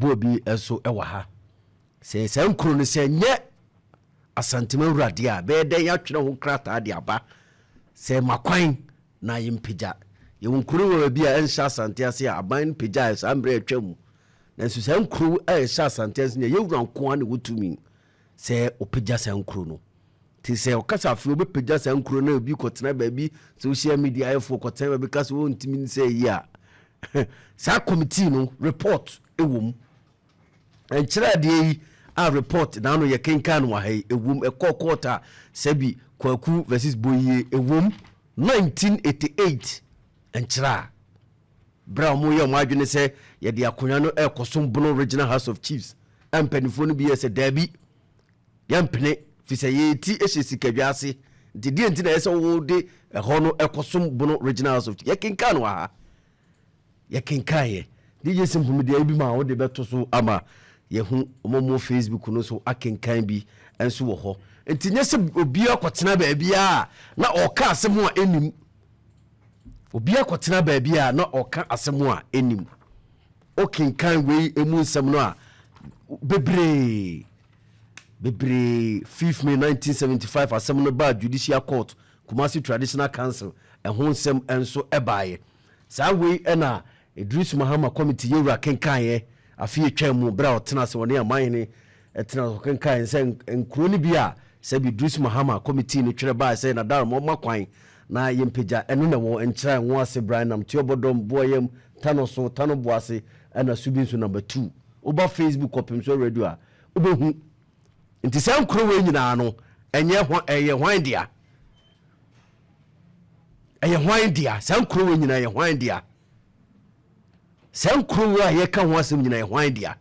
Yɛbɔɔ bi nso wɔ ha sɛ saa nkuro no, sɛ nyɛ Asantema Awurade a, bɛyɛ dɛn yɛatwerɛ ho krataa de aba sɛ ma kwan na yɛmpagya? Yɛwɔ nkuro wɔ baabi a ɛnhyɛ Asante ase a aban no pagyaeɛ saa mmerɛ atwa mu. Nanso saa nkuro a ɛhyɛ Asante ase no, yɛwura nko ara na ɛwɔ tumi sɛ ɔpagya saa nkuro no. Nti sɛ ɔkasa afei ɔbɛpagya saa nkuro no, obi kɔtena baabi social media ayɛfoɔ kɔtena baabi ka sɛ wɔntumi sɛ yi a, saa committee no report ɛwɔ mu. Nkyerɛ adeɛ yi a, report naano yɛ kenkan no wɔ ha yi, ɛwom. Ɛkɔ court a, sɛbi, Kwaku versus Boyie, ɛwom, 1988. Nkyerɛ a berɛ a wɔyɛ wɔn adwene sɛ yɛde akonnwa no ɛrekɔsom Bono Regional House of Chiefs, mpanimfoɔ no bi yɛ sɛ daabi, yɛmpene, fi sɛ yɛti hyɛ sikadwa ase. Nti deɛ nti na ɛyɛ sɛ wode ɛhɔ no ɛkɔsom Bono Regional House of Chiefs? Yɛkenkan no wɔ ha, yɛkenkan yɛ. DJ Simple, deɛ bi ma wode bɛto so ama yɛhu ɔmɔmɔ Facebook no so akenkan bi nso wɔ hɔ. Nti nyɛ sɛ obiara kɔtena baabi a na ɔka asɛm a ɛnim. Obiara kɔtena baabi a na ɔka asɛm a ɛnim. Wokenkan wei emu nsɛm no a, bebree bebree. 5 May 1975 asɛm no baa Judicial Court, Kumasi Traditional Council, ɛho nsɛm nso ɛbaeɛ. Saa wei ɛna Idris Mahama committee yɛwura kenkaeɛ afe atwa mu berɛ a ɔtena ase, wɔne amanhene ɛtena so kenkaeɛ sɛ nkuro no bi a sɛbi Idris Mahama committee no twerɛ baa sɛ nadar ɔma kwan na yɛmpagya. Ɛno na wɔ nkyerɛ ngo ase bran nam tuobɔdɔm boayam tano so tano boase ɛna so bi nso number 2. Woba Facebook kɔpem so radio a, wobɛhu. Nti saa nkuro wei nyinaa no, ɛnyɛ hɔ, ɛyɛ hwan dea? Ɛyɛ hwan dea? Saa nkuro wei nyinaa yɛ hwan dea? Saa nkuro wei a yɛka ho asɛm nyinaa yɛ hwan dea?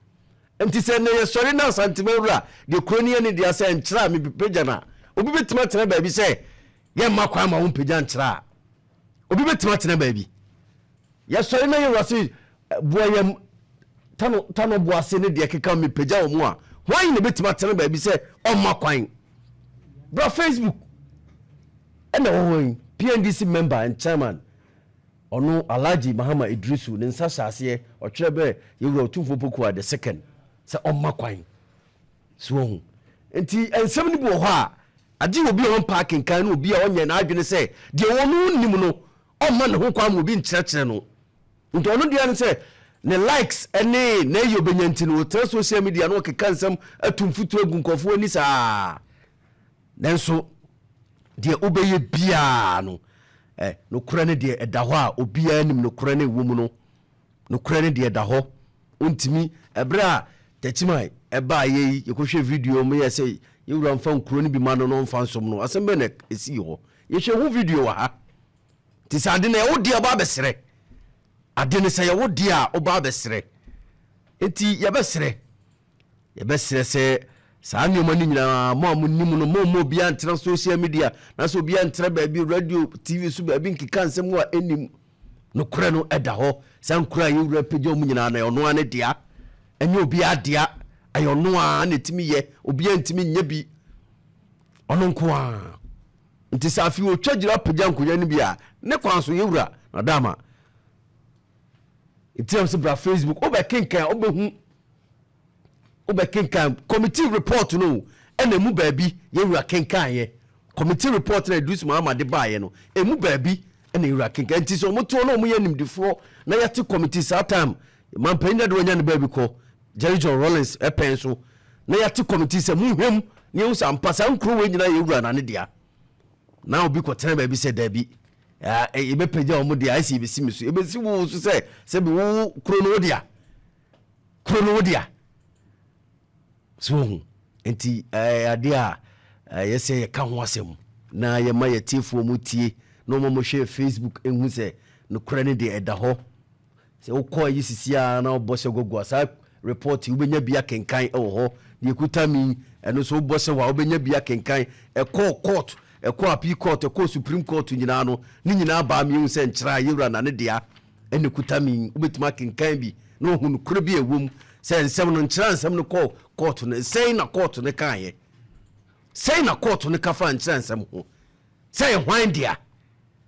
Nti sɛ nnɛ yɛsɔre no, Asantema wura deɛ kuro no yɛ ne dea, sɛ nkyerɛ a mepagya no a, obi bɛtumi atena baabi sɛ yɛmma kwan ma wo mpagya nkyerɛ a? Obi bɛtumi atena baabi, yɛsɔre na yɛwura se boayam tano tano boase ne deɛ keka mepagya wɔ mu a, hwan na bɛtumi atena baabi sɛ ɔmma kwan? Bra Facebook ɛna ɛwɔ hɔ yi. PNDC member and chairman, ɔno Alhaji Mahama Idrisu, ne nsa hyɛ aseɛ ɔtwerɛ bɛ yɛwura Otumfoɔ Poku the Second sɛ ɔmma kwan so. Wɔhu nti nsɛm no bi wɔ hɔ a, agye obi a ɔmpa akenkan ne obi a ɔnyɛ n'adwene sɛ deɛ ɔno nim no, ɔmma ne ho kwan ma obi nkyerɛkyerɛ no. Nti ɔno deɛ no sɛ ne likes ne na ɛyɛ obɛnya nti no, ɔtena social media na ɔkeka nsɛm atu mfuturo agu nkɔfoɔ ani saa. Nanso deɛ wobɛyɛ biaa no, nokorɛ no deɛ ɛda hɔ a obiara nim. Nokorɛ no ɛwɔ mu no, nokorɛ no deɛ ɛda hɔ. Wontumi ɛberɛ a Tɛkyiman ɛbaa yɛ yi, yɛkɔhwɛ video mu yɛ sɛ yɛwura mfa nkuro no bi ma no na ɔmfa nsom no. Asɛm bɛ na ɛsii hɔ? Yɛhwɛ ho video wɔ ha. Nti sɛ ade no ɛwo deɛ, ɔba abɛserɛ ade no. Sɛ yɛwo deɛ a, ɔba abɛserɛ. Nti yɛbɛserɛ sɛ saa nneɛma no nyinaa, mo a monim no, mo obiara ntena social media na sɛ obiara ntena baabi, radio, TV so baabi nkeka nsɛm a ɛnim. Nokorɛ no ɛda hɔ. Saa nkuro a yɛwura pagya mu nyinaa no, ɔno ara ne dea, ɛnyɛ obiara dea. Ɛyɛ ɔno ara na ɛtumi yɛ, obiara ntumi nyɛ bi, ɔno nko ara. Nti sɛ afei otwa gyina pagya nkonnwa no bi a, ne kwan so yɛwura nadama. Nti na sɛ bra Facebook, wobɛkenkan, wobɛhu, wobɛkenkan committee report no. Ɛna emu baabi yɛwura kenkan yɛ committee report na Idris Mahama de baayɛ no, emu baabi ɛna yɛwura kenkan. Nti sɛ ɔmo toɔ na ɔmo yɛ nimdifoɔ na yɛte committee saa time, mampanyin dade wɔnya ne baabi kɔ, Jerry John Rawlings ɛpɛn so, na yɛte committee sɛ monhwɛm na yɛhu sɛ ampa saa nkuro wei nyinaa yɛwura na ne dea, na obi kɔtena baabi sɛ daabi, yɛbɛpagya wɔn deɛ, ayɛ sɛ yɛbɛsi mi so, yɛbɛsi wo so sɛ sɛbi wo kuro no wo dea, kuro no wo dea so ohu. Nti adeɛ a ɛyɛ sɛ yɛka ho asɛm na yɛma yɛtiefoɔ mu tie na ɔma mo hwɛ Facebook ehu sɛ nokorɛ no deɛ ɛda hɔ. Sɛ wokɔ ayi sisi a na wobɔ sɛ gogo a, saa report yi wobɛnya bi akenkan wɔ hɔ. Deɛ ɛkuta mi ɛno nso, wobɔ sɛ hɔ a, wobɛnya bi akenkan. Ɛkɔɔ court, ɛkɔɔ appeal court, ɛkɔɔ Supreme Court nyinaa no, ne nyinaa baa mmiɛhu sɛ nkyerɛ a yɛwura na ne dea ɛna kuta mi. Wobɛtumi akenkan bi na wahu nokorɛ bi a ɛwɔ mu sɛ nsɛm no nkyerɛ nsɛm no kɔɔ court no, sɛn na court no kaeɛ, sɛn na court no ka fa nkyerɛ nsɛm ho sɛ yɛ hwan dea.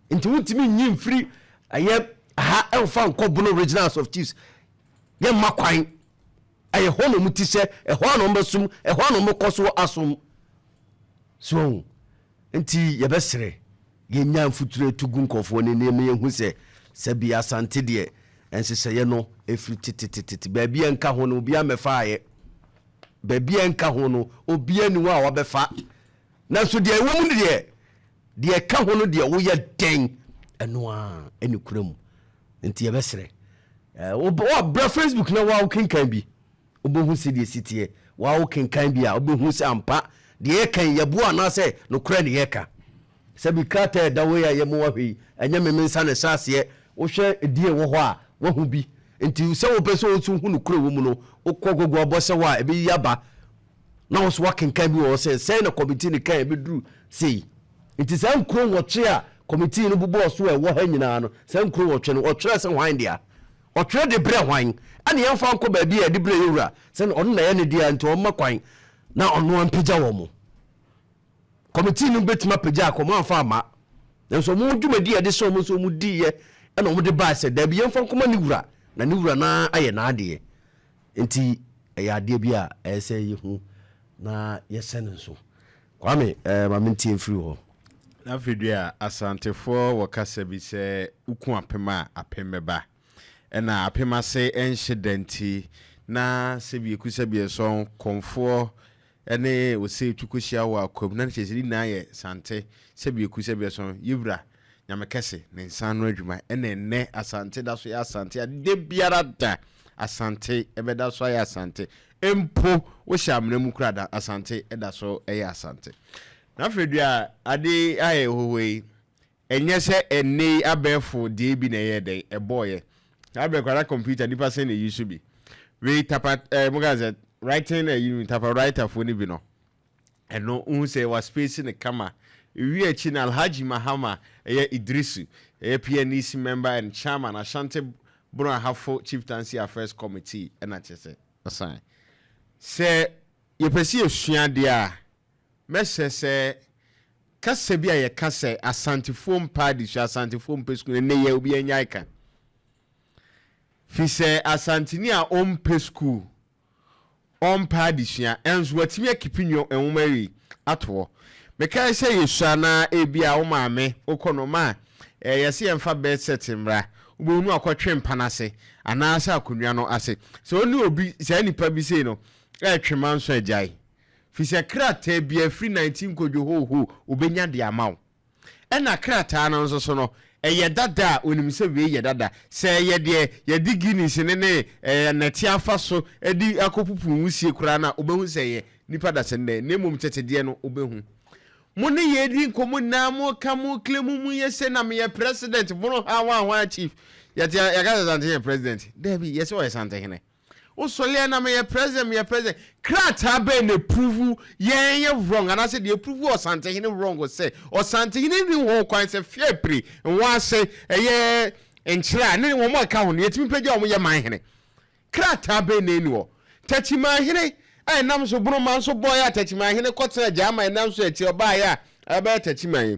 Nti wontumi nyi mfiri ɛyɛ ha ɛmfa nkɔ Bono Regional House of Chiefs, yɛmma kwan. Ɛyɛ hɔ na ɔmo ti sɛ ɛhɔ a na ɔmo bɛsom, ɛhɔ a na ɔmo kɔ so asom so. Nti yɛbɛsrɛ, yɛnya mfuturo etu gu nkɔfoɔ ne nneɛma, yɛhu sɛ sɛbi Asante deɛ, nhyehyɛeɛ no ɛfiri tetetete. Baabi a nka ho no, obiara mmɛfa ayɛ. Baabi a nka ho no, obiara ni hɔ a wabɛfa. Nanso deɛ ɛwɔ mu no deɛ, deɛ ɛka ho no deɛ, woyɛ dɛn, ɛno a ɛne kura mu. Nti yɛbɛsrɛ, wɔbrɛ Facebook na waa wokenkan bi, wobɛhu sɛ deɛ si teɛ. Waa wokenkan bi a, wobɛhu sɛ ampa deɛ yɛka yi yɛboa anaasɛ nokorɛ ne yɛka. Sɛbi, krataa ɛda hɔ yi a yɛmo wahwɛ yi, ɛnyɛ meme nsa ne hyɛ aseɛ. Wohwɛ ɛdi ɛwɔ hɔ a, wahu bi. Nti sɛ wopɛ sɛ wo hu nokorɛ wɔ mu no, wokɔ Google abɔ sɛ hɔ a, ɛbɛyi aba na wo so wakenkan bi wɔ hɔ sɛ sɛn na committee no kan ɛbɛduru sei. Nti saa nkuro 8 a committee no bobɔɔ so a ɛwɔ ha nyinaa no, saa nkuro 8 no, ɔtwerɛ sɛ hwan dea, ɔtwerɛ de brɛ hwan, ɛne yɛmfa nkɔ baabi a yɛde brɛ yɛwura sɛ ɔno na ɛyɛ ne dea. Nti ɔmma kwan na ɔno ampagya wɔ mo. Committee no bɛtumi apagya akɔ mo amfa ama, nanso ɔmo dwumadi a yɛde hyɛ ɔmo nso, ɔmo diiɛ ɛna ɔmo de baa sɛ daabi, yɛmfa nkɔma ne wura na ne wura na ayɛ n'adeɛ. Nti ɛyɛ adeɛ bi a ɛyɛ sɛ yɛhu na yɛhyɛ no nso. Kwame, ma mentie mfiri hɔ. Na afei dua, Asantefoɔ wɔ kasa bi sɛ woku apem a, apem bɛba. Ɛna apem ase ɛnhye da. Nti na sɛbi eku sɛbi ɛsɔn kɔnfoɔ ɛne ose etu kɔhyia wɔ akwam na kyerɛ sɛ ne nyinaa yɛ Sante. Sɛbi eku sɛbi ɛsɔn, yɛwura Nyame kɛse ne nsa ano adwuma. Ɛna ɛnɛ Asante da so yɛ Asante a, de biara da Asante ɛbɛda so ayɛ Asante. Mpo wohyɛ amena mu kora da, Asante ɛda so ɛyɛ Asante. Na afei dua, ade ayɛ hoho yi, ɛnyɛ sɛ ɛnɛ yi abɛɛfo deɛ bi na ɛyɛ dɛn ɛbɔɔyɛ. Saa bɛrɛ koraa na computer nipa sɛn na eyi so bi wei tapa mo ka sɛ writing ɛyi tapa writer foɔ no bi no. Ɛno wohu sɛ wa space ne kama. Ewi akyi na Alhaji Mahama ɛyɛ Idrisu, ɛyɛ PNDC member and chairman, Ashanti Bono Ahafo Chieftaincy Affairs Committee, ɛna kyerɛ sɛ ɔsan sɛ yɛpɛ sɛ yɛsua adeɛ a, mɛsɛ sɛ kasa bi a yɛka sɛ Asantefoɔ mpa adesua, Asantefoɔ mpɛ sukuu, ɛnɛ yɛ obi anyae ka fi sɛ Asanteni a ɔmpɛ sukuu, ɔmpa adesua, ɛnso watumi akeep nwɔ nwoma yi ato hɔ. Mekae sɛ yɛsua na ebi a wo maame wokɔ no ma a, yɛsɛ yɛmfa bed set mmra, wobɛhunu akɔtwe mpa no ase anaasɛ akonnwa no ase sɛ ɔne obi saa nipa bi sei no ɛtwe ma nso agyae fi sɛ krataa bi afiri 19 kodwo hoho obɛnya de ama wo. Ɛna krataa no nso so no, ɛyɛ dada a onim sɛ wei yɛ dada, sɛ ɛyɛ deɛ yɛde Guinness ne ɛɛ nɛte afa so ɛde akɔpupu nwusie koraa no a, wobɛhu sɛ ɛyɛ nipa da sɛ nnɛ. Na mmom tetedeɛ no, wobɛhu mo ne yɛdi nkɔmmɔ nyinaa, mo ka mo kile mu mu yɛ sɛ na meyɛ president Bono ha wa hwan chief. Yɛte yɛka sɛ Sante yɛ president, daabi, yɛsɛ ɔyɛ Santehene. Wosɔle na meyɛ president, meyɛ president, krataa bɛn na prove yɛn yɛ wrong anaasɛ deɛ prove Ɔsantehene wrong sɛ Ɔsantehene ni ho kwan sɛ fiapiri wɔn ase ɛyɛ nkyerɛ a ne wɔn a ɛka ho no yɛtumi pagya wɔn yɛ man hene? Krataa bɛn na ɛni hɔ? Tɛkyimanhene a ɛnam so Boroma nso bɔɔyɛ a, Tɛkyimanhene kɔtena Gyaama ɛnam so akyi ɔbaayɛ a ɛbɛyɛ Tɛkyiman yi,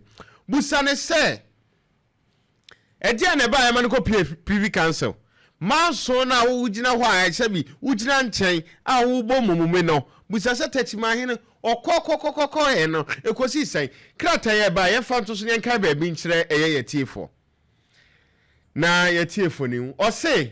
busa ne sɛ ɛdeɛ na ɛbaayɛ ma no kɔ pie Privy Council manso no a wogyina hɔ a ɛsɛ bi wogyina nkyɛn a wobɔ mumume no. Busa sɛ Tɛkyimanhene ɔkɔ kɔkɔkɔkɔ yɛ no ɛkɔsi sɛn? Krataa yɛ ɛbaa yɛmfa nto so ne yɛnkae baabi nkyerɛ ɛyɛ yɛtiefoɔ na yɛtiefoɔ no ɔse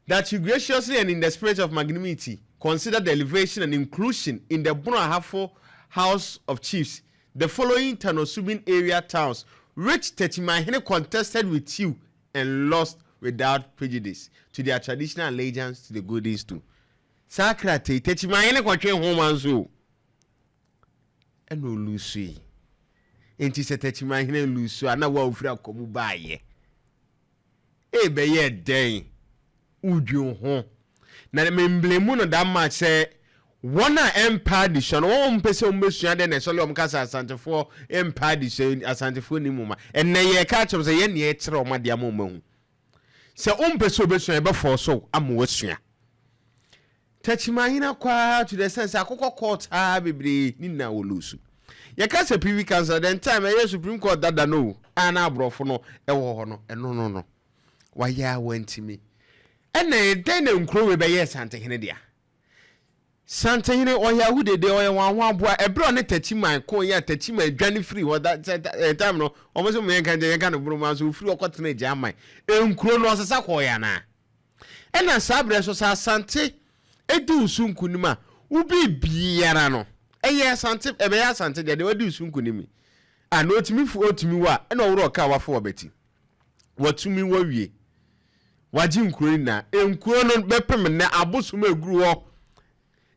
that you graciously and in the spirit of magnanimity consider the elevation and inclusion in the Bono Ahafo House of Chiefs the following Tano Subin area towns which Techimanhene contested with you and lost, without prejudice to their traditional allegiance to the Golden Stool. Saa krataa yi, Techimanhene kɔtwe nhoma nso ɛna olose yi. Nti sɛ Techimanhene lose a, na wa ofiri akɔmu baayɛ ebɛyɛ dɛn? Wodwi ho na memblame no that much sɛ wɔn a ɛmpa adesua no, wɔn mpɛ sɛ wɔn bɛsua dɛ na ɛsɔle wɔn kasa. Asantefoɔ mpa adesua, Asantefoɔ ni mu ma ɛnɛ yɛ ka kyerɛ sɛ yɛn nea ɛkyerɛ wɔn adeɛ ama wɔn ahu sɛ wɔn mpɛ sɛ wɔbɛsua, yɛbɛfɔ so ama wɔasua. Tɛkyimahene akɔ to the sense akokɔ court aa bebree ne nyinaa wɔ lose. Yɛka sɛ Privy Council, the time ɛyɛ Supreme Court dada no a na aborɔfo no ɛwɔ hɔ no, ɛno no wayɛ a wantumi. Ɛna ɛdɛn na nkuro wei bɛyɛ Santehene dea? Santehene ɔyɛ ahodede, ɔyɛ wɔn ho aboa. Ɛberɛ a ɔne Takyiman ko yɛ a Takyiman dwane firi hɔ da sɛ ɛɛ time no, wɔn sɛ mo yɛnka nkyɛn yɛnka no boroma so ofiri hɔ kɔtena Agyaman. Nkuro no ɔsesa kɔɔeɛ anaa? Ɛna saa berɛ nso sɛ Asante di wo so nkunim a, wo biribiara no ɛyɛ Asante, ɛbɛyɛ Asante deɛ, deɛ wadi wo so nkunim yi. A na ɔtumi fu ɔtumi wo a, ɛna ɔworɔ ɔka a wafa w'abati. Watumi wo awie. Wagye nkuro no nyinaa. Nkuro no bɛpem nnɛ abosom a ɛguru hɔ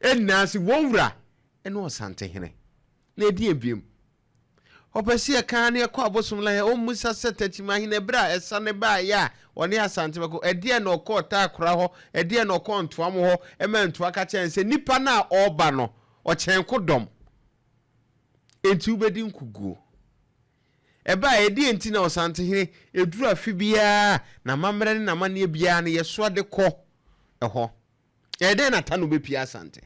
nyinaa se wɔn wura ne Ɔsantehene. Na ɛdeɛn biom? Ɔpɛ sɛ yɛka na yɛkɔ abosom la yɛ ɔmmisa sɛ Takyimahene ɛberɛ a ɛsane baeɛ a ɔne Asante bɛko, ɛdeɛn na ɔkɔɔ Taakora hɔ, ɛdeɛn na ɔkɔɔ Ntoam hɔ ɛma Ntoa ka kyerɛɛ no sɛ nipa no a ɔreba no ɔkyɛn kodɔm enti wobɛdi nkuguo. Ɛbaeɛ, ɛdeɛn nti na Ɔsantehene ɛduru afe biara n'amammerɛ ne n'amanneɛ biara no yɛsoa de kɔ ɛhɔ? Ɛyɛ dɛn na Tano bɛpue Asante?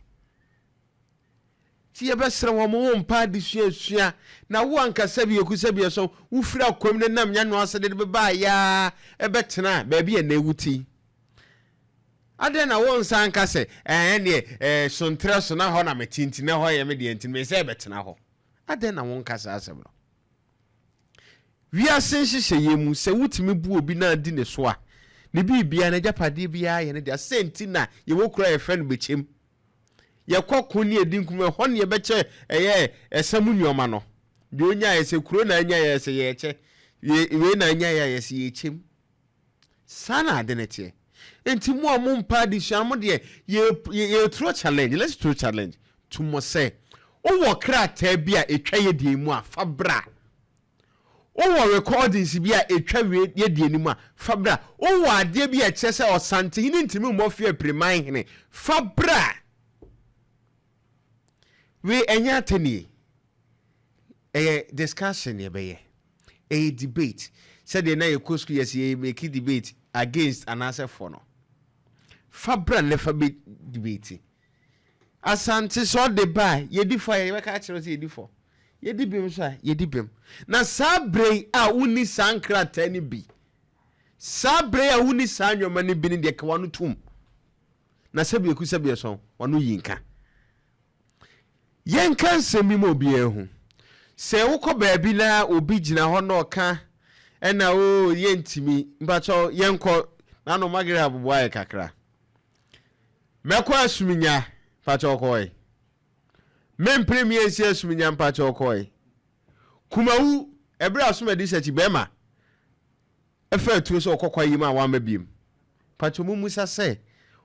Nti yɛbɛsrɛ wɔn, wo mpa adesua sua, na wo ankasa bi ɛku sɛ bi ɛsɔ, wofiri akwam ne nam nyɛ no ase de bɛbaeɛ ara ɛbɛtena baabi a ɛnɛ wote yi. Adɛn na wo nsa nka sɛ, ɛɛ ɛneɛ ɛɛ sonterɛ so na hɔ na mete nti na ɛhɔ yɛ me deɛ nti me sɛ ɛbɛtena hɔ? Adɛn na wonka saa asɛm no? Wiase nhyehyɛeɛ mu, sɛ wotumi bu obi na di ne so a, ne biribiara, n'agyapadeɛ biara yɛ ne dea. Sɛ nti na yɛwɔ kuro a yɛfrɛ no Bɛkyɛm. Yɛkɔ ko ne yɛdi nkunim, ɛhɔ ne yɛbɛkyɛ ɛyɛ ɛsa mu nneɛma no. Deɛ ɔnyaeɛ, sɛ kuro na anyaeɛ a, sɛ yɛkyɛ. Wei na anyaeɛ a, yɛsɛ yɛkyɛm. Saa na ade no teɛ. Nti mo a mo mpa adesua no, mo deɛ yɛ yɛ throw challenge, let's throw challenge to mo sɛ, wowɔ krataa bi a ɛtwa yɛ deɛ mu a, fa bra. Wowɔ recordings bi a ɛtwa wie yɛ deɛ no mu a, fa bra. Wowɔ adeɛ bi a ɛkyerɛ sɛ Ɔsantehene ntumi mmɔ fie apiriman hene, fa bra. Wei ɛnyɛ atɛnie. Ɛyɛ discussion yɛbɛyɛ. Ɛyɛ debate. Sɛdeɛ na yɛkɔ school yɛsɛ yɛ make debate against anaasɛ for no. Fa bra ne fa bɛ debate. Asante sɛ ɔde ba a, yɛdi fɔ a yɛbɛka akyerɛ wo sɛ yɛdi fɔ. Yɛdi bem nso a, yɛdi bem. Na saa berɛ yi a wonni saa nkrataa no bi, saa berɛ yi a wonni saa nneɛma no bi no deɛ, ka w'ano tom. Na sɛbi eku sɛbi ɛsɔn, w'ano yi nka. Yɛnka nsɛm bi ma obiara nhu. Sɛ wokɔ baabi na obi gyina hɔ na ɔka ɛna oo yɛntumi, mpakyɛw yɛnkɔ nano Margaret aboboa yɛ kakra. Mɛkɔ Asuminya, mpakyɛw kɔe. Mempere me ansi Asuminya, mpakyɛw kɔe. Kumawu, ɛberɛ a Asomadi Sakyi bɛrima Ɛfa atuo sɛ ɔkɔ kwaeɛ mu a wamma biom. Pakyɛ mo mmusa sɛ,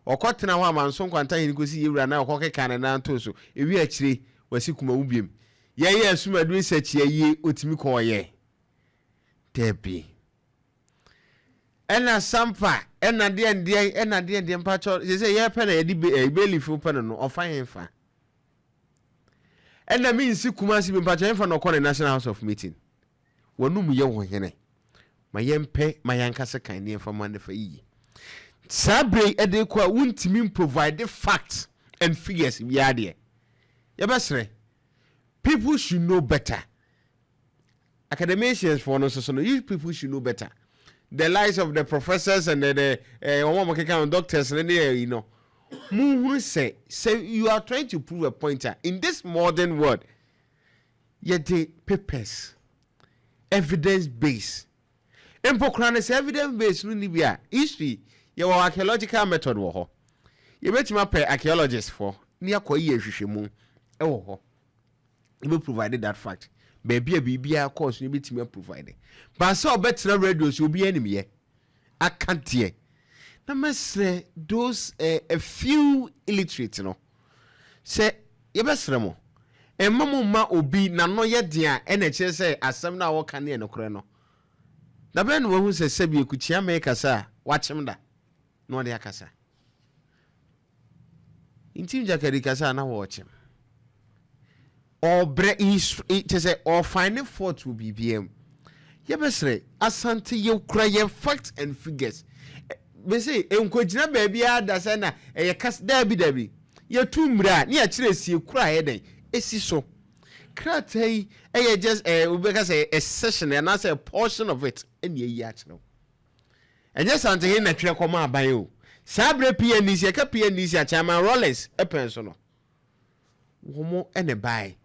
ɔkɔ tena hɔ a manso nkwanta hene kɔsi yɛ wura na ɔkɔ kekaa ne nan too so, ɛwie akyire wasi kumawu biom. Yɛyɛ asum aduru nsakyi ayie ɔtumi kɔɔyɛ? Dabi. Ɛna sampa ɛna deɛn deɛn ɛna deɛn deɛn mpakyɛ sɛ sɛ yɛpɛ na yɛde be, bailiff pɛ no no ɔfa henfa? Ɛna mensi Kumasi bi mpakyɛ henfa na ɔkɔ ne National House of Meeting? W'anom yɛ wo hene. Ma yɛmpɛ ma yɛanka sekan ne yɛmfa ma no fa yiye. Saa berɛ yi ɛde rekɔ a wontumi mprovide facts and figures biara deɛ, yɛbɛsrɛ. People should know better. Academicians foɔ no nso so no, you people should know better. The likes of the professors and the wɔn a wɔkeka ho doctors no ne ɛyi no, monhunu sɛ sɛ you are trying to prove a point a, in this modern world, Yɛde papers, evidence base, mpo koraa no sɛ evidence base no nni bi a, history, yɛwɔ archaeological method wɔ hɔ. Yɛbɛtumi apɛ archaeologist foɔ na yɛakɔ yɛ nhwehwɛmu wɔ hɔ. Yɛbɛ provide that fact. Baabi a biribiara kɔɔ so no yɛbɛtumi aprovide. But sɛ ɔbɛtena radio so obiara nim yɛ aka deɛ. Na mɛsrɛ those a few illiterate no Sɛ yɛbɛsrɛ mo, mma mo mma obi n'ano yɛ den a ɛna ɛkyerɛ sɛ asɛm no a ɔka no yɛ nokorɛ no. Da bɛn na wahu sɛ sɛbi Akukyia merekasa a wakyem da na ɔde akasa? Ntim Gyakari kasa a na wɔrekyem. Ɔrebrɛ, kyerɛ sɛ ɔrefind fault wɔ biribiara mu. Yɛbɛsrɛ, Asante yɛkura yɛn facts and figures. Mese, nkɔgyina baabiara da sɛ na ɛyɛ kas, daabi daabi. Yɛtu mmira a, ne yɛakyerɛ sie kura a ɛyɛ dɛn, ɛsi so. Krataa yi ɛyɛ just, ɛɛ, obi bɛka sɛ a section anaasɛ a portion of it ɛna ayi akyerɛ wo. Ɛnyɛ Santehene na twerɛ kɔma aban o. Saa berɛ PNDC, yɛka PNDC a, Chairman Rawlings pɛn so no, wɔn na ɛbaeɛ.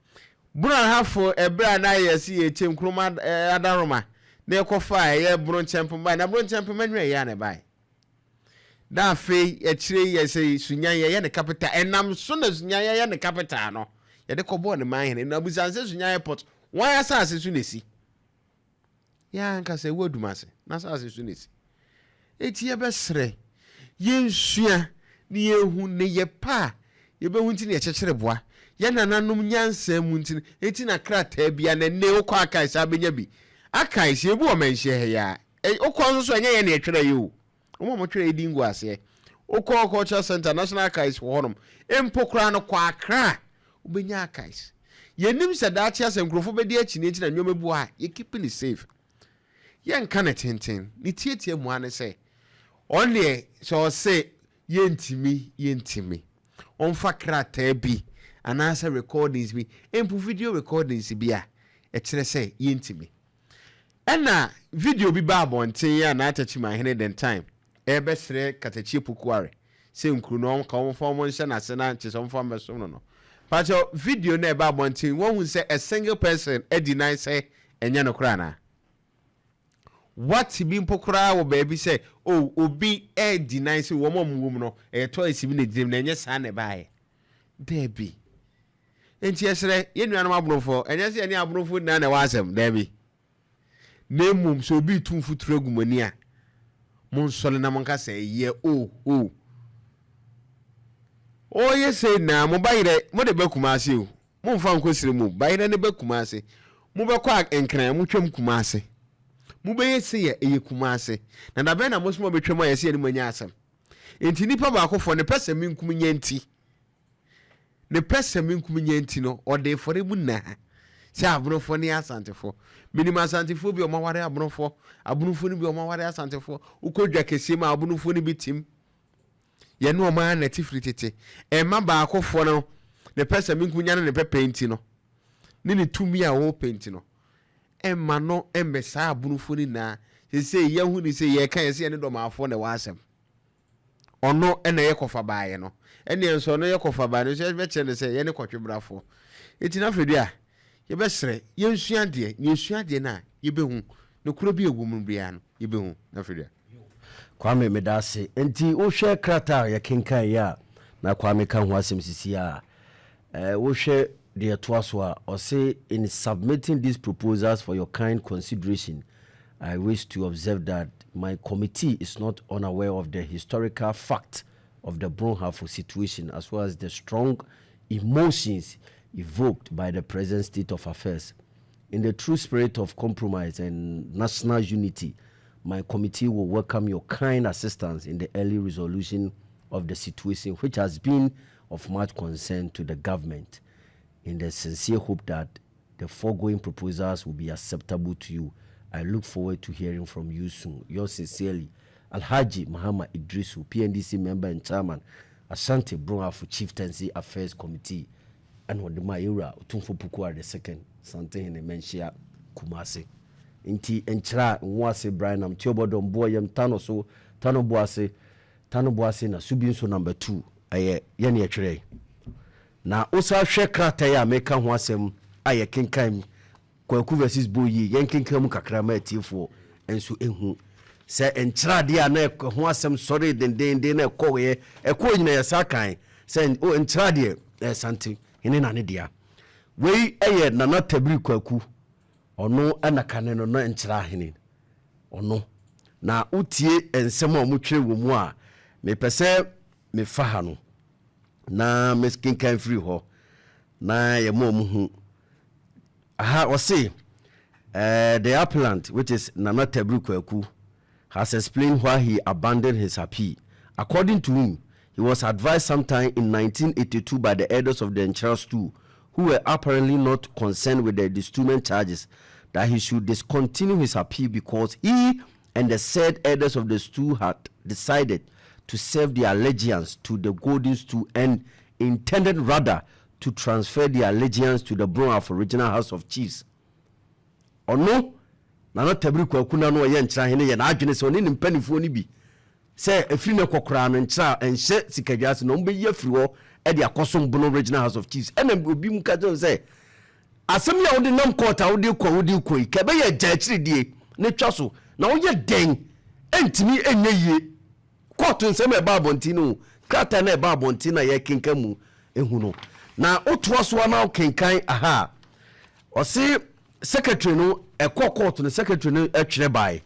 Bono Ahafo ɛberɛ a na yɛse yɛkyɛ Nkrumah Adaworoma na yɛkɔfaa ɛyɛ Bono Nkyɛmpem baeɛ, na Bono Nkyɛmpem anwene ɛyɛ a na ɛbaeɛ. Na afei akyire yi yɛsɛ Sunyani yɛyɛ ne capital, ɛnam so na Sunyani yɛyɛ ne capital no, yɛde kɔbɔɔ ne man hene. Na abusan sɛ Sunyani airport, wɔn asase so na ɛsi. Yɛn ankasa ɛwɔ Adumase, n'asase so na ɛsi. Enti yɛbɛsrɛ, yɛnsua na yɛnhu nneyɛ pa a yɛbɛhu nti na yɛkyekyere boa. Yɛn nananom nyansa mu nti no, enti na krataa biara na ɛnnɛ wokɔ archives a wobɛnya bi. Archives, yɛbu wɔ Manhyia ha yi ara. Wokɔ nso so a, ɛnyɛ yɛn na yɛtwerɛeɛ o. Wɔn a wɔtwerɛeɛ din gu aseɛ. Wokɔ Cultural Centre, National Archives wɔ hɔnom. Mpo koraa no, kɔ Accra a, wobɛnya archives. Yɛnnim sɛ daakye asɛ nkurɔfoɔ bɛdi akyinnye nti na nneɛma bi wɔ hɔ a, yɛ keep no safe. Yɛnka no tenten, ne tiatia mu ara ne sɛ, ɔno deɛ sɛ ɔse yɛntumi, yɛntumi. Ɔmfa krataa bi anaasɛ recordings bi, mpo video recordings bi a ɛkyerɛ sɛ yɛntumi. Ɛna video bi baa abɔnten a na Techiman hene Dentime ɛrebɛsrɛ Katakyie Pokuare sɛ nkuro no ɔnka wɔmfa wɔn nhyɛ n'ase na kyerɛ sɛ wɔmfa wɔn mmɛsom no no. Pakyɛ video no a ɛbaa abɔnten wɔahu sɛ a single person deny sɛ ɛnyɛ nokorɛ anaa? Woate bi mpo koraa wɔ baabi sɛ oh obi deny sɛ wɔn a wɔwɔ mu no ɛyɛ toys bi na ɛgyina mu na ɛnyɛ saa na ɛbaeɛ? Daabi. Enti yɛsrɛ yɛn nuanom Abonofoɔ, ɛnyɛ sɛ yɛne Abonofoɔ nyinaa na ɛwɔ asɛm, daabi. Na mmom sɛ obi retu mfuturo agu mo ani a, monsɔre na monka sɛ, Ɛyɛ o o. Ɔreyɛ sei nyinaa, mo bayerɛ, mode ba Kumase o, momfa nkɔ serɛ mu o, bayerɛ no ba Kumase. Mobɛkɔ a Nkran, motwam Kumase. Mobɛyɛ sei a, ɛyɛ Kumase. Na da bɛn na mo nso mobɛtwam a yɛse yɛne mo anya asɛm? Enti nnipa baakofoɔ, ne pɛ sɛ menkum nya nti, Ne pɛsɛmenkominya nti no, ɔde fɔre mu nna sɛ Abonofoɔ ne Asantefoɔ. Menim Asantefoɔ bi a wɔaware Abonofoɔ, Abonofoɔ no bi a wɔaware Asantefoɔ. Wokɔ dwa kɛseɛ mu a, Abonofoɔ no bi tim. Yɛne wɔn ara na ɛte firi tete. Ɛmma baakofoɔ no ne pɛsɛmenkominya ne ne pɛpɛ nti no, ne ne tumi a ɔrepɛ nti no, ɛmma no mmɛsaa Abonofoɔ no nyinaa. Seesei yɛahu ne sɛ yɛreka yɛ sɛ yɛne Dɔmaafoɔ na ɛwɔ asɛm. Ɔno na ɛyɛ kɔfabaeɛ no. Ɛnneɛ nso ɔno yɛ kɔfabaeɛ no nso yɛbɛkyerɛ no sɛ yɛne kɔtwebrafoɔ. Enti na afei deɛ a, yɛbɛsrɛ, yɛnsua adeɛ, na yɛsua adeɛ no a, yɛbɛhu. Nokorɛ bi a ɛwɔ mu biara no, yɛbɛhu. Na afei deɛ. Kwame, meda ase. Enti wohwɛ krataa a yɛkenkan yi a na Kwame ka ho asɛm sisi a, wohwɛ deɛ ɛtoa so a, ɔse, In submitting these proposals for your kind consideration, I wish to observe that my committee is not unaware of the historical fact of the Brong Ahafo situation as well as the strong emotions evoked by the present state of affairs. In the true spirit of compromise and national unity, my committee will welcome your kind assistance in the early resolution of the situation, which has been of much concern to the government, in the sincere hope that the foregoing proposals will be acceptable to you. I look forward to hearing from you soon. Yours sincerely, Alhaji Mahama Idrisu, PNDC member and chairman, Ashanti Brong Ahafo Chieftaincy Affairs Committee. Ɛna ɔde ma yɛwura Otumfo Pokuare the second, Santehene Manhyia, Kumase. Nti nkyerɛ a nwo ase Brian nam Teobɔdɔm boɔ yam Tano so Tano Boase Tano Boase na Subi nso number two ɛyɛ yɛne yɛtwerɛe. Na wosan hwɛ krataa yi a meka ho asɛm a yɛkenkan Kwaku vs Boyie, yɛnkenkan mu kakra ma atiefoɔ nso nhu sɛ nkyerɛadeɛ a na ɛho asɛm sɔree dendeenden na ɛkɔeɛ, ɛkɔɔ nyina yɛsan kae sɛ o nkyerɛadeɛ ɛyɛ Sante hene na ne dea. Wei yɛ Nana Tabiri Kwaku, ɔno na kane no na nkyerɛahene, ɔno. Na wotie nsɛm a wɔtwerɛ wɔ mu a, mepɛ sɛ mefa ha no na mekenkan firi hɔ na yɛma wɔn hu. Aha ɔse, The appellant, which is Nana Tabiri Kwaku, has explained why he abandoned his appeal. According to him, he was advised sometime in 1982 by the elders of the Nchera stool, who were apparently not concerned with the destoolment charges, that he should discontinue his appeal because he and the said elders of the stool had decided to serve their allegiance to the Golden Stool and intended rather to transfer their allegiance to the Brong Ahafo Regional House of Chiefs. Ɔno, Nana Tabiri Kwaku na no ɔyɛ nkyerɛahene yɛ n'adwene sɛ ɔne ne mpanimfoɔ no bi. Sɛ ɛfiri no kɔ koraa no, Nkyerɛ a ɛnhyɛ Sikadwa ase na ɔmbɛyi afiri hɔ de akɔsom Bono Regional House of Chiefs. Ɛna obi mu ka kyerɛ sɛ asɛm yi a wode nam court a wode kɔ yi, ka ɛbɛyɛ agya akyiridie ne twa so na woyɛ dɛn, ɛntumi ɛnyɛ yie. Court nsɛm a ɛba abɔnten no, krataa no a ɛba abɔnten no a yɛkenka mu ehu no na wotoa so a na wokenkan aha a, ɔse secretary no ɛkɔ court no, secretary no ɛtwerɛ bae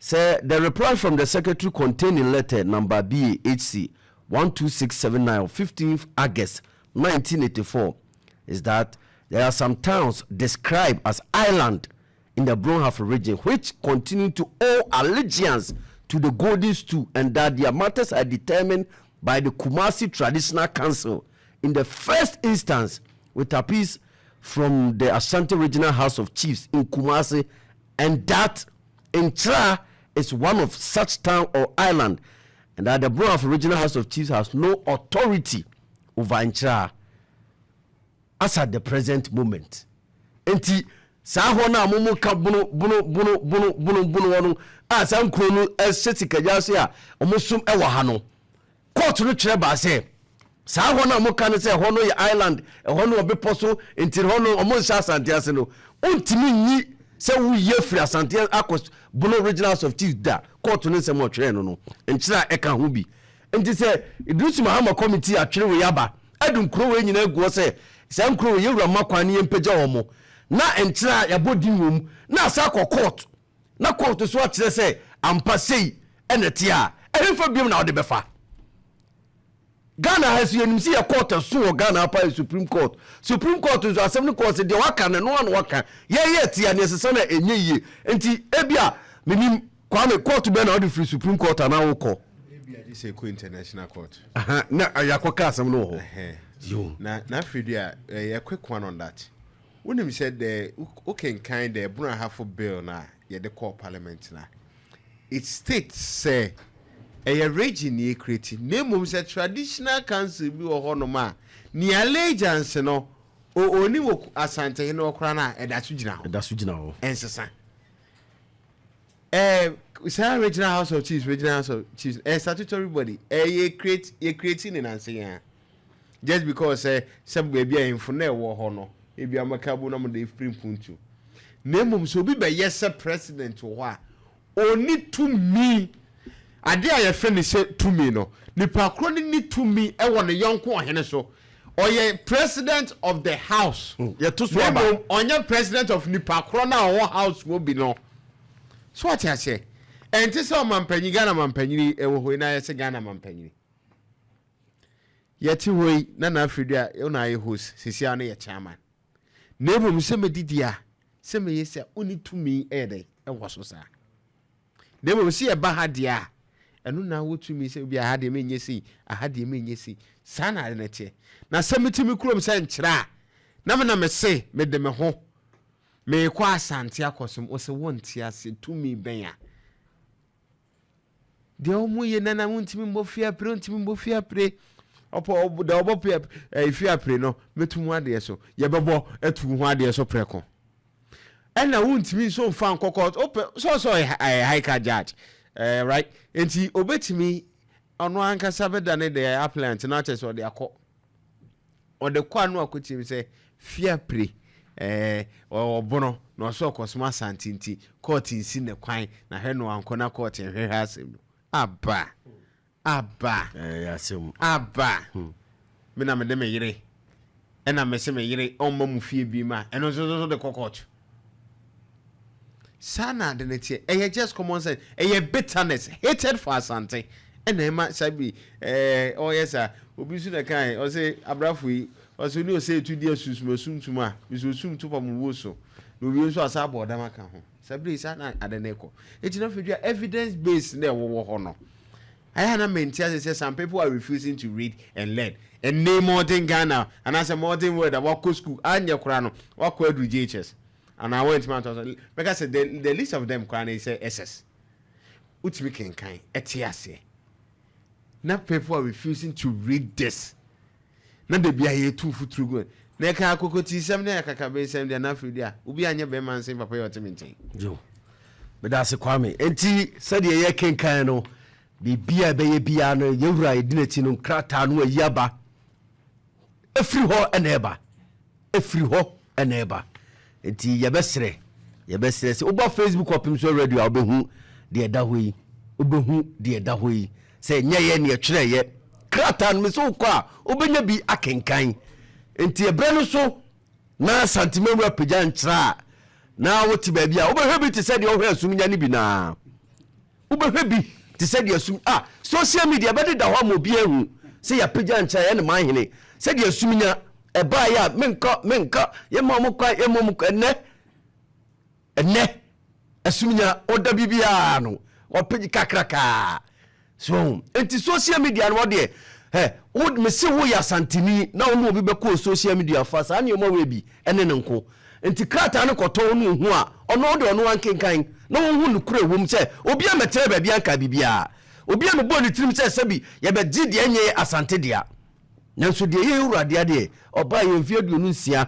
sɛ the reply from the secretary containing letter number BAHC 12679 of 15th August 1984 is that there are some towns described as island in the Brong Ahafo Region which continue to owe allegiance to the Golden Stool and that their matters are determined by the Kumasi Traditional Council in the first instance, with appeals from the Ashanti Regional House of Chiefs in Kumasi, and that Nchiraa is one of such town or island and that the Brong Ahafo Regional House of Chiefs has no authority over Nchiraa as at the present moment. Nti saa hɔ no a momo ka Bono, Bono, Bono, Bono, Bono, Bono hɔ no a, saa nkuro no ɛhyɛ Sikagya ase a ɔmo som ɛwɔ ha no, court no kyerɛ baa sɛ saa hɔ no a moka no sɛ ɛhɔ no yɛ island, ɛhɔ no ɔbepɔ so, nti hɔ no ɔmo nhyɛ Asante ase no, wontumi nyi sɛ woyi afiri Asante akɔ Bono Regional House of Chiefs da. Court no nsɛm ɔtwerɛ no, nkyerɛ a ɛka ho bi. Nti sɛ Iddrisu Mahama committee atwere wei aba ɛde nkuro wei nyinaa agu hɔ sɛ saa nkuro wei yɛwura ma kwan ne yɛmpagya wɔ mo na nkyerɛ a yɛabɔ din wɔ mu na asa akɔ court na court so akyerɛ sɛ ampa sei ɛna te a, ɛhemfa biom na wode bɛfa Ghana ha so? Yɛnim sɛ yɛ court so wɔ Ghana apa yɛ Supreme Court. Supreme Court nso asɛm no kɔɔ sɛ deɛ waka no no ano waka yɛyɛ tia ne ɛsesa no ɛnyɛ yie. Nti ebia menim Kwame, court bɛɛ na wode firi Supreme Court anaa wokɔ? Ebi agye sɛ ɛkɔ international court. Aha, na yɛakɔka asɛm no wɔ hɔ. Yo. Na afei a ɛyɛ quick one on that. Wonim sɛ the wokenkan the Brong Ahafo bill na yɛde kɔɔ parliament na it states sɛ ɛyɛ region ne yɛcreate, na mmom sɛ traditional council bi wɔ hɔnom a ne allegiance no ɔni wɔ Asantehene wɔ koraa no a, ɛda so gyina hɔ. Ɛda so gyina hɔ. Ɛnsesa. Saa Regional House of Chiefs, Regional House of Chiefs statutory body, yɛ create, yɛ create ne nanse yɛn just because sɛ baabi a ahemfo na ɛwɔ hɔ no, ebi amaka bu na mo de firi mpuntu. Na mmom sɛ obi bɛyɛ sɛ president wɔ hɔ a, oni tumi ade a yɛfrɛ ne sɛ tumi no, nipa koro ne ne tumi ɛwɔ ne yɔnko ɔhene so. Ɔyɛ president of the house. Yɛto so Na aba. Mmom ɔnyɛ president of nipa koro na ɔwɔ house wɔ bi no so. Ɔte aseɛ? Ɛnte sɛ ɔmampanyin, Ghana mampanyin ɛwɔ hɔ yi na yɛ sɛ Ghana mampanyin yɛte hɔ yi na afei a ɔna ayɛ host sisi a, ɔno yɛ chairman. Na mmom sɛ mɛdidi a, sɛ mɛyɛ sɛ ɔne tumi ɛyɛ dɛ ɛwɔ so saa. Na mmom sɛ yɛba ha deɛ a, ɛno na wotumi sɛ bi aha deɛ menyɛ sei, aha deɛ menyɛ sei. Saa na ade no teɛ. Na sɛ metumi kurom sɛ nkyerɛ a, na me na me se mede me ho meekɔ Asante akɔsom, wo sɛ wonte ase. Tumi bɛn a deɛ ɔmo yɛ nana, wontumi mbɔ fiapre, wontumi mbɔ fiapre. Ɔpɔ deɛ ɔbɔ fia fiapre no, mɛtu ho adeɛ so, yɛbɛbɔ atu ho adeɛ so prɛko. Ɛna wontumi nso nfa nkɔkɔ wopɛ sɛ ɔsɛ ɔyɛ high court judge, right? Nti obetumi ɔno ankasa bɛda ne deɛ appellant na akyɛ sɛ ɔde akɔ, ɔde kɔ ano akɔtie mu sɛ fiapre ɔbono na ɔsɛ ɔkɔsoma Asante, nti court nsi ne kwan na hwɛ no ankɔ na court nhwehwɛ asɛm no aba aba. Ɛyɛ asɛm. Aba me na mede me yere, ɛna me se me yere ɔmma mu fie bi ma ɛno nso so de kɔ court. Saa na ade ne teɛ. Ɛyɛ just common sense. Ɛyɛ bitterness, hatred for Asante ɛna ɛma saa bi ɔyɛ saa. Obi nso na kan ɔsɛ abrafo yi, ɔsɛ oni ɔsɛ etu di asusum asuntum a bisɛ osum to pam wo so na obi nso asa abɔ ɔdam aka ho. Saa bere saa na ade ne kɔ. Eti na afei dua evidence base na ɛwɔwɔ hɔ no, ayɛ na mente ase sɛ some people are refusing to read and learn. Ɛnne modern Ghana anaasɛ modern world a wakɔ school anyɛ koraa no, wakɔ aduru JHS anaa wɔntumi atɔ so, bɛka sɛ the least of them koraa no sɛ SS wotumi kenkan ɛte aseɛ, na people are refusing to read this. Na dabi a yɛtu futuro gu na ɛka akokoti sɛm ne akakabe nsɛm deɛ, na afei deɛ a obi anyɛ bɛrima nsɛm papa yɛ ɔte me nkyɛn. Yo, meda ase, Kwame. Enti sɛdeɛ yɛ kenkan no Biribiara a ɛbɛyɛ biara no, yɛn wura a yɛdi n'akyi no nkrataa no ayi aba. Ɛfiri hɔ na ɛba. Ɛfiri hɔ na ɛba. Nti yɛbɛsrɛ, yɛbɛsrɛ sɛ woba Facebook ɔpem so radio a wobɛhu deɛ ɛda hɔ yi. Wobɛhu deɛ ɛda hɔ yi. Sɛ nyɛ yɛ ne ɛtwerɛeɛ. Krataa no, mesɛ wokɔ a wobɛnya bi akenkan. Nti ɛberɛ no so na Santemawura pagya nkyerɛ a na wote baabi a wobɛhwɛ bi te sɛ deɛ ɔhwɛ asum nya no bi naa. Wobɛhwɛ bi te sɛ deɛ sum a social media bɛdeda hɔ ama obiara ahu sɛ yɛapagya nkyɛn yɛne man hene sɛdeɛ sum nya ɛbaeɛ a menkɔ menkɔ yɛma ɔmo kwan yɛma ɔmo kwan ɛnɛ ɛnɛ ɛsum nya ɔda biribiara no wɔpagye kakrakaa so nti social media no wɔdeɛ ɛ wo mese wo yɛ Asanteni na wo ne obi bɛkɔ social media fa saa nneɛma wei bi ɛne ne nko. Nti krataa no kɔtɔ no ohu a ɔno ɔde ɔno ankenkan na wɔhu nokorɛ wom sɛ obi a mɛtena baabi anka biribiara obi a mebɔɔ ne tirim sɛ sɛbi yɛbɛgye deɛ ɛnyɛ Asante dea nanso deɛ ɛyɛ wura dea deɛ ɔbaa yɛ mfeɛ 26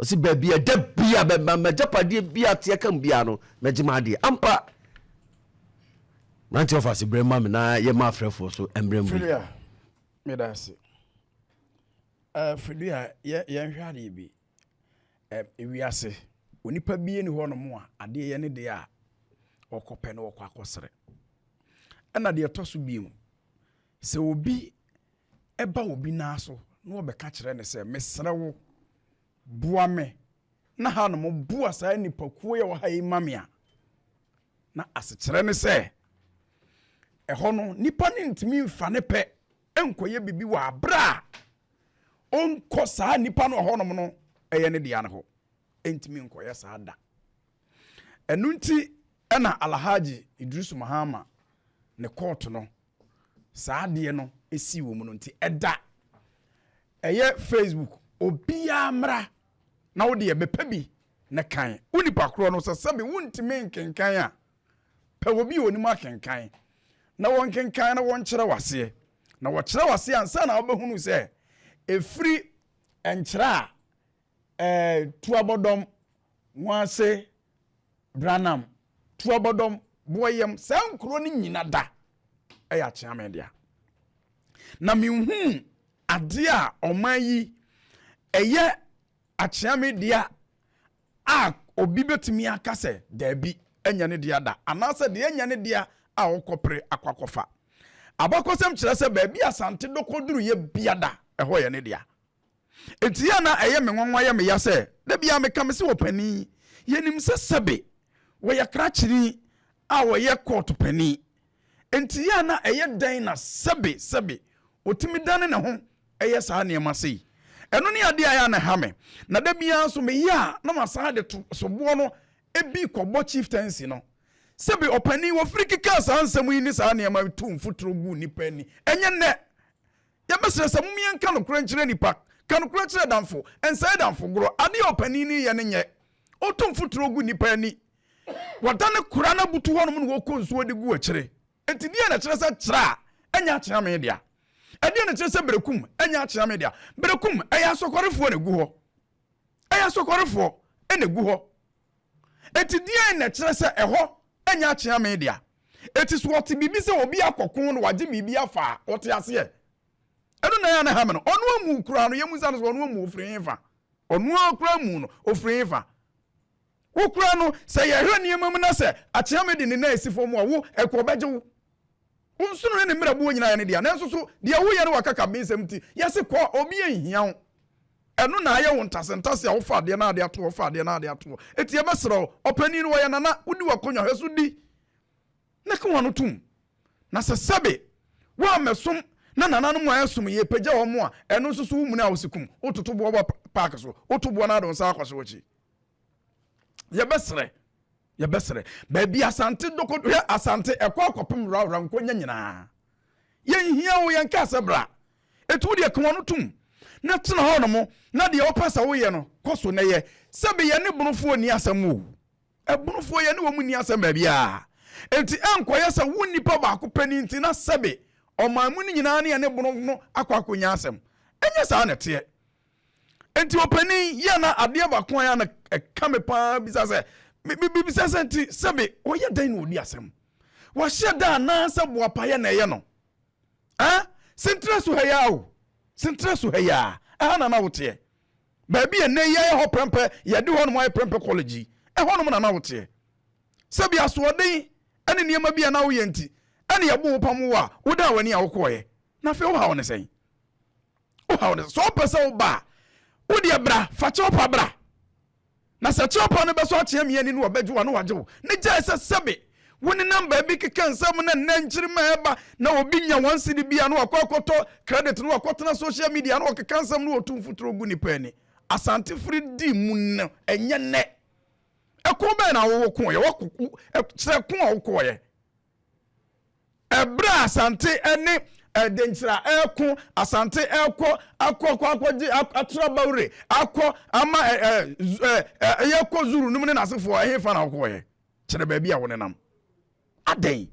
ɔsi baabi ɛda bia m'agyapadeɛ bia teɛ kam bia no mɛgye m'adeɛ ampa. Mmeranteɛ ɔfa ase berɛ ma me na yɛma afrɛfoɔ so mmerɛ mu. Filia, meda ase. Filia, yɛnhwɛ adeɛ bi. Wiase, onipa bi ni hɔnom a adeɛ yɛ ne deɛ a ɔkɔpɛ na ɔkɔ akɔsrɛ. Ɛna deɛ ɛtɔ so bio, sɛ obi ɛba obi nan so na ɔbɛka kyerɛ ne sɛ, mesrɛ wo, boa me na hanom boa saa nipakuo yɛ wɔ ha yi ma me a, na asekyerɛ ne sɛ ɛhɔ no nipa ne ntumi nfa ne pɛ nkɔyɛ bibi wɔ abere a ɔnkɔ saa nipa no ɛhɔnom no ɛyɛ ne dea no hɔ, ntumi nkɔyɛ saa da. Ɛno nti ɛna Alhaji Idrisu Mahama ne kɔɔto no saa adeɛ no esi wɔ mu no nti ɛda ɛyɛ Facebook obiara mmra na wo deɛ bɛpɛ bi ne kan wo nipa korɔ no sɛ sɛbi wontumi nkenkan a, pɛ obi a onim akenkan na wɔnkenkan na wɔnkyerɛ waseɛ na wɔkyerɛ waseɛ ansa na wobɛhunu sɛ ɛfiri nkyerɛ a tuabɔdɔm wɔase Branam tuabɔdɔm boɔyam saa nkuro no nyina da ɛyɛ Akyeame dea. Na menhuu adeɛ a ɔman yi ɛyɛ Akyeame dea a obi bɛtumi aka sɛ daabi ɛnyɛ ne dea da, anaasɛ deɛ ɛnyɛ ne dea a ɔkɔpere akɔ akɔfa. Abakɔsɛm kyerɛ sɛ baabi Asante dɔkɔduru yɛ bia da ɛhɔ yɛ ne dea. Enti yɛ na ɛyɛ me nwanwa yɛ me ya sɛ da bia meka me sɛ ɔpanin yɛnim sɛ sɛbe wɔyɛ krakyeni a wɔyɛ kɔɔto panin, enti yɛ na ɛyɛ dɛn na sɛbe sɛbe ɔtumi dane ne ho ɛyɛ saa nneɛma sei? Ɛno ne adeɛ a ɛyɛ a na ɛha me, na da biara nso meyɛ a na masan de to soboɔ no bi kɔbɔ chieftaincy no. Sɛbe ɔpanin wɔfiri kekaa saa nsɛm yi ne saa nneɛma yi to mfuturo gu nnipa ani. Ɛnyɛ nnɛ. Yɛbɛsrɛ sɛ mom yɛnka nokorɛ nkyerɛ nnipa. Ka nokorɛ kyerɛ damfo, ɛnsɛe damfo gorɔ. Adeɛ a ɔpanin no yɛ no nyɛ. Ɔto mfuturo gu nnipa ani. Wɔdane kora no abutu hɔnom na wɔkɔ nsuo de gu akyire. Enti deɛn na ɛkyerɛ sɛ kyerɛ a ɛnyɛ akyeame dea? Ɛdeɛn na ɛkyerɛ sɛ berekum ɛnyɛ akyeame dea? Berekum ɛyɛ asɔkɔrefoɔ na ɛgu hɔ. Ɛyɛ asɔkɔrefoɔ na ɛgu hɔ. Enti deɛn na ɛkyerɛ sɛ ɛhɔ ɛnyɛ akyeame dea? Enti so ɔte biribi sɛ obi akɔko na wagye biribi afa a, ɔte aseɛ? Ɛno na ɛyɛ a na ɛha me no. Ɔno amu koraa no, yɛmmisa no sɛ ɔno amu ɔfiri hefa? Ɔno ara koraa amu no, ɔfiri hefa? Wo koraa no, sɛ yɛhwɛ nneɛma mu na sɛ akyeame de ne nan si fam a, wo, ɛkɔ ɔbɛgye wo. Wo nsono ne ne mmerɛboɔ nyinaa yɛ ne dea, nanso so deɛ woyɛ no wɔ akakabensɛm nti, yɛse kɔ, obi anhia wo. Ɛno na ayɛ wo ntasentase a wofa adeɛ na ade ato hɔ, fa adeɛ na ade ato hɔ. Enti yɛbɛsrɛ wo, ɔpanin no, ɔyɛ nana, wodi w'akonnwa, hwɛ so di na ka w'ano tom. Na sɛ sɛbe woammɛsom na nananom a ɛsom yɛpagya wɔn a, ɛno nso so wo muni a wose kum, wototo boɔ wɔ paake so, woto boɔ na ade wo nsa akɔhye w'akyi. Yɛbɛsrɛ, yɛbɛsrɛ. Baabi Asante doko, hwɛ Asante ɛkɔ akɔpem worawora nkonya nyinaa. Yɛnhia wo, yɛnkaa sɛ bra. Enti wo deɛ ka w'ano tom na tena hɔ nom na deɛ wopɛ sɛ woyɛ no kɔ so na yɛ. Sɛbe yɛne Bonofoɔ nni asɛm o. Ɛbonofoɔ yɛne wɔn nni asɛm baabiara. Enti ɛnkɔyɛ sɛ wo nnipa baako pɛ no nti na sɛbe ɔman mu no nyinaa ne yɛne Bono no akɔ akɔnya asɛm. Ɛnyɛ saa na ɛteɛ. Nti ɔpanin yɛ na adeɛ baako a yɛ na ɛka me paa bisa sɛ, mebisa sɛ nti sɛbe ɔyɛ dɛn na ɔdi asɛm? Wahyɛ da anaasɛ boapayɛ na ɛyɛ no? Ah, sentrɛ so ha yi ara o, sentrɛ so ha yi ara, ɛha na na woteɛ. Baabi a nnɛ yi ayɛ hɔ prɛmpɛ, yɛde hɔnom ayɛ Prɛmpɛ College yi, ɛhɔnom na na woteɛ. Sɛbi asoɔden ne nneɛma bi a na woyɛ nti, ɛna yɛboo wo pam wo a, wodaa w'ani a wokɔeɛ. Na afei wohaw ne sɛn? Wohaw ne sɛn? Sɛ wopɛ sɛ woba a, wo deɛ bra, fa kyɛw pa bra. Na sɛ kyɛwpa no bɛsɔ akyea mia ani no ɔbɛgye wo a na wagye wo. Ne gyae sɛ sɛbe wo nenam baabi keka nsɛm na nnɛ nkyirimma ɛba na obi nya one cedi bi a na wakɔ akɔtɔ credit na wakɔtena social media na ɔkeka nsɛm na ɔtu mfuturo gu nipa ani. Asante firi di mu no ɛnyɛ nnɛ. Ɛko bɛn na wo koeɛ? Wako kyerɛ ko a wokɔeɛ. Ɛberɛ a Asante ne Denkyira reko, Asante rekɔ akɔ akɔ akɔgye atra Bawure akɔ ama yɛkɔ Zuru nom ne n'asefoɔ, ɛhefa na wokɔɔyɛ? Kyerɛ baabi a wonenam. Adɛn?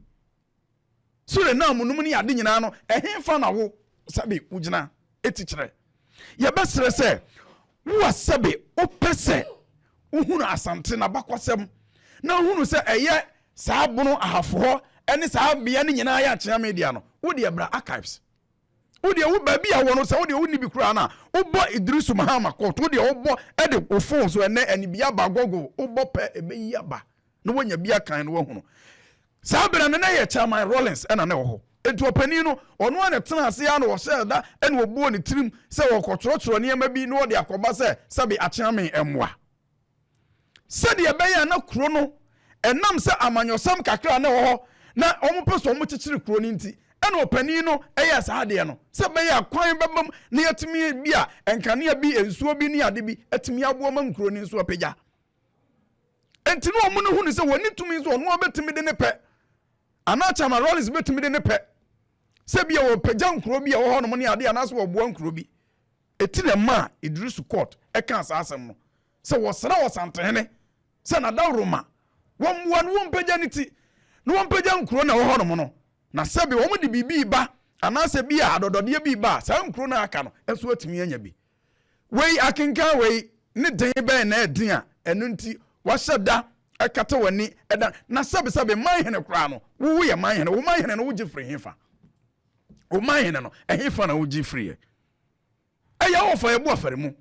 Suriname nom ne ade nyinaa no, ɛhefa na wo sɛbe wogyina eti kyerɛ? Yɛbɛsrɛ sɛ wo a sɛbe wopɛ sɛ wohunu Asante n'abakwasɛm na wohunu sɛ ɛyɛ saa Bono Ahafo hɔ ne saa bea no nyinaa yɛ Akyea Media no, wo deɛ bra archives. Wo deɛ wo baabi a wɔ no sɛ wo deɛ wonni bi koraa no a, wobɔ Idrisu Mahama court, wo deɛ wobɔ de wo phone so ɛnɛ ɛne bi aba Google, wobɔ pɛ ɛbɛyi aba na woanya bi akan na woahunu. Saa berɛ no na ɛyɛ Chairman Rawlings na na ɛwɔ hɔ. Enti ɔpanin no, ɔno ara na ɛtenaa ase ara na ɔhyɛɛ da na ɔbuo ne tirim sɛ ɔrekɔtwerɛtwerɛ nneɛma bi na ɔde akɔba sɛ sɛbe Akyeame mmoa. Sɛdeɛ ɛbɛyɛ a na kuro no, ɛnam sɛ amanyɔsɛm kakra a na ɛwɔ hɔ na wɔpɛ sɛ wɔkyekyere kuro no nti, ɛna ɔpanin no yɛɛ saa adeɛ no, sɛ ɛbɛyɛ a kwan bɛba mu na yɛatumi bi a nkanea bi, nsuo bi ne ade bi atumi aboa ma nkuro no nso apagya. Enti na wɔn no hunu sɛ wɔnni tumi nso ɔno ara bɛtumi de ne pɛ anaa Chairman Rawlings bɛtumi de ne pɛ sɛ bi a wɔpagya nkuro bi a ɛwɔ hɔnom ne adeɛ anaasɛ wɔboa nkuro bi. Eti na ɛmaa Idrisu Court kaa saa asɛm no sɛ wɔsrɛ Ɔsantehene sɛ n'adaworoma wɔmmoa no wɔmpagya ne ti na wɔmpagya nkuro na ɛwɔ hɔnom no na sɛbe wɔn de biribi reba anaasɛ bi a adɔdɔdeɛ bi reba a saa nkuro no a aka no nso atumi anya bi. Wei akenkan wei ne den bɛn na ɛden a ɛno nti wahyɛ da kata w'ani da na sɛbesɛbe man hene koraa no wo woyɛ man hene wo man hene no wogye firi hefa wo man hene no ɛhefa na wogye firiɛ ɛyɛ wɔ fa yɛbo afari mu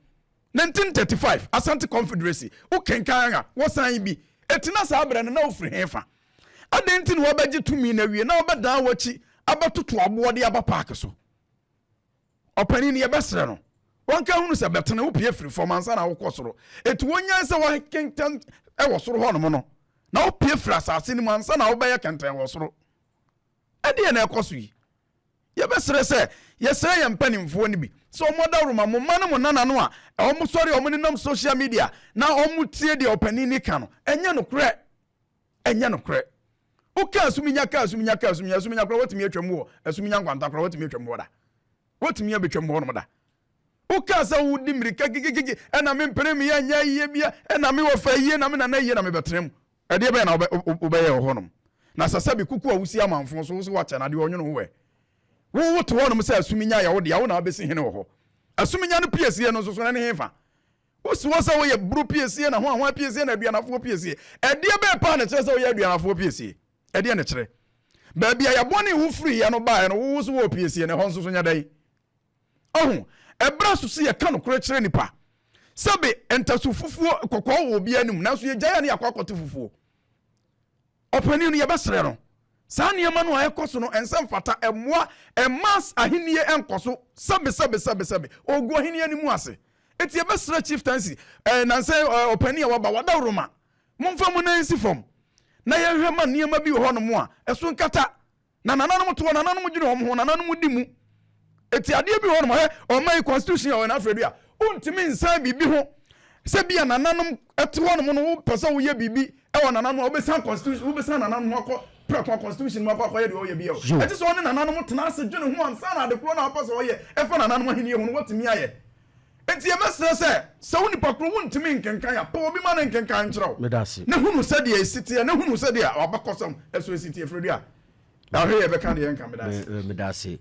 1935 Asante Confederacy wo kenkan a wɔsan bi ɛti na saa berɛ no na wofiri hefa adɛn nti na wɔbɛgye tumi na awie na wɔbɛdan w'akyi abɛtoto aboɔ de aba paake so Ɔpanin no, yɛbɛsrɛ no ɔnka nhunu sɛ bɛtene wo pue firi fam ansa na wokɔ soro. Enti wonyae sɛ woakɛntɛn wɔ soro hɔnom no, na wopue firi asase no mu ansa na wobɛyɛ kɛntɛn wɔ soro. Ɛdeɛn na ɛkɔ so yi? Yɛbɛsrɛ sɛ, yɛsrɛ yɛn mpanimfoɔ no bi sɛ wɔn adaworoma, mo mma ne mo nana no a wɔsɔre a wɔnenam social media na wɔtie deɛ ɔpanin no ka no, ɛnyɛ nokorɛ. Ɛnyɛ nokorɛ. Woka asuminya ka asuminya ka asuminya asuminya koraa watumi atwam wɔ asuminya nkwanta koraa watumi atwam hɔ da. Watumi abɛtwam hɔ nom da. Woka sɛ wodi mmirika gigigigi ɛna me mpene me yɛ nyɛ yie bia ɛna me wɔfa yie na me nana yie na mebɛtena mu. Ɛdeɛ bɛyɛ na wobɛyɛ wɔ hɔ nom. Na sɛ sɛbi kuku a wosi amanfo so wo sɛ wakyɛ na adeɛ ɔnwono ho ɛ. Wo wote hɔ nom sɛ asuminya yɛ wo dea wo na wabɛsi hene wɔ hɔ. Asuminya no piesie no nso so ɛne hefa? Wosi hɔ sɛ woyɛ buru piesie na hwan hwan piesie na aduanafoɔ piesie. Ɛdeɛ bɛn paa na ɛkyerɛ sɛ woyɛ aduanafoɔ piesie? Ɛdeɛ na ɛkyerɛ? Baabi a yɛbɔne wo firiiɛ no baeɛ no, wo so wɔ piesie na ɛhɔ nso so nyɛ dɛn? Ɔho, ɛberɛ so sɛ yɛka nokorɛ kyerɛ nipa. Sɛbe ntasu fufuo kɔkɔɔ wɔ obiara anim, nanso yɛgyae a ne yɛakɔ akɔte fufuo. Ɔpanin no, yɛbɛsrɛ no, saa nneɛma no a ɛkɔ so no, ɛnsɛ mfata, ɛmmoa, ɛmma ahennie nkɔ so, sɛbe, sɛbe, sɛbe, sɛbe, ɔgu ahennie no mu ase. Enti yɛbɛsrɛ Chieftaincy, ɛɛ, nansa yi, ɛɛ, ɔpanin a waba, wadawuroma, momfa mo nan nsi fam, na yɛnhwɛ ma nneɛma bi wɔ hɔnom a, ɛso nkata. Na nananom to hɔ, nananom dwene wɔn ho, nananom di mu. Eti adeɛ bi wɔ hɔnom, hɛ, ɔman yi constitution a ɔyɛ n'afɛ a, wontumi nsan biribi ho. Sɛ bi a nananom te hɔnom no, wopɛ sɛ woyɛ biribi wɔ nananom a, wobɛsan constitution, wobɛsan nananom ho akɔ prɛko a constitution mu akɔ akɔyɛ deɛ ɔyɛ bi o. Ɛte sɛ ɔne nananom tena ase dwene ho ansa na ade korɔ no a wopɛ sɛ ɔyɛ ɛfa nananom ahenni ho no woatumi ayɛ. Enti yɛbɛsrɛ sɛ, sɛ wo nipa koro wontumi nkenkan a, pɛ obi ma no nkenkan nkyerɛ wo, na hunu sɛdeɛ ɛsi teɛ, na hunu sɛdeɛ w'abakɔsɛm nso si teɛ. Fredua, na hwɛ yɛbɛka deɛ yɛnka. Meda ase. Meda ase.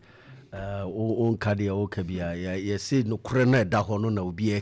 Wonka deɛ woka biara. Yɛse nokorɛ no a ɛda hɔ no na obiara ka.